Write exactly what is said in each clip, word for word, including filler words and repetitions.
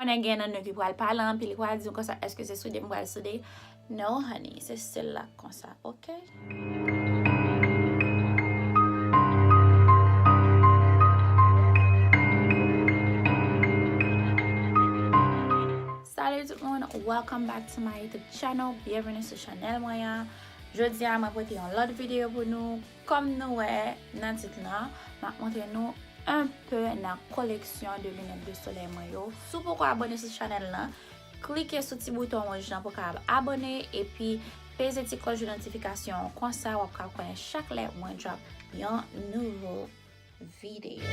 Konnen gen nan nou ki pral pale anpil, ki pral di m konsa, èske se soude m pral soude? No, honey, se sèl la konsa, oke? Salut tout moun, welcome back to my YouTube channel. Byenveni sou chanèl mwen an. Jodi a, mwen pote yon lòt videyo pou nou. Kòm nou wè nan tit lan, m ap montre nou enpe nan koleksyon de linèt de solèy mwen yo. Si w poko abòne sou chanèl lan, klike sou ti bouton wouj lan pou w kapab abòne, epi peze ti klòch de notifikasyon an, konsa w ap ka konnen chak lè mwen drop yon nouvo videyo.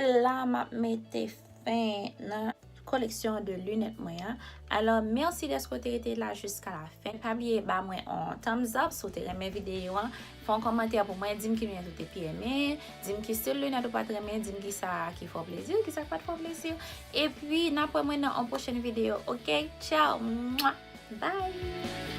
La m ap mete fen nan koleksyon de linèt mwen an. Alò, mèsi dèske w te rete la jiska la fen. Pa bliye ba mwen yon thumbs up si w te renmen videyo an. Fè yon kòmantè pou mwen, di m ki linèt ou te pi renmen, di m ki stil linèt ou pa t renmen, di m ki sa ki fè w plezi, ki sa k pa t fè w plezi. Epi, n ap wè mwen nan yon pwochèn videyo, oke? Tchao! Mwa! Bye!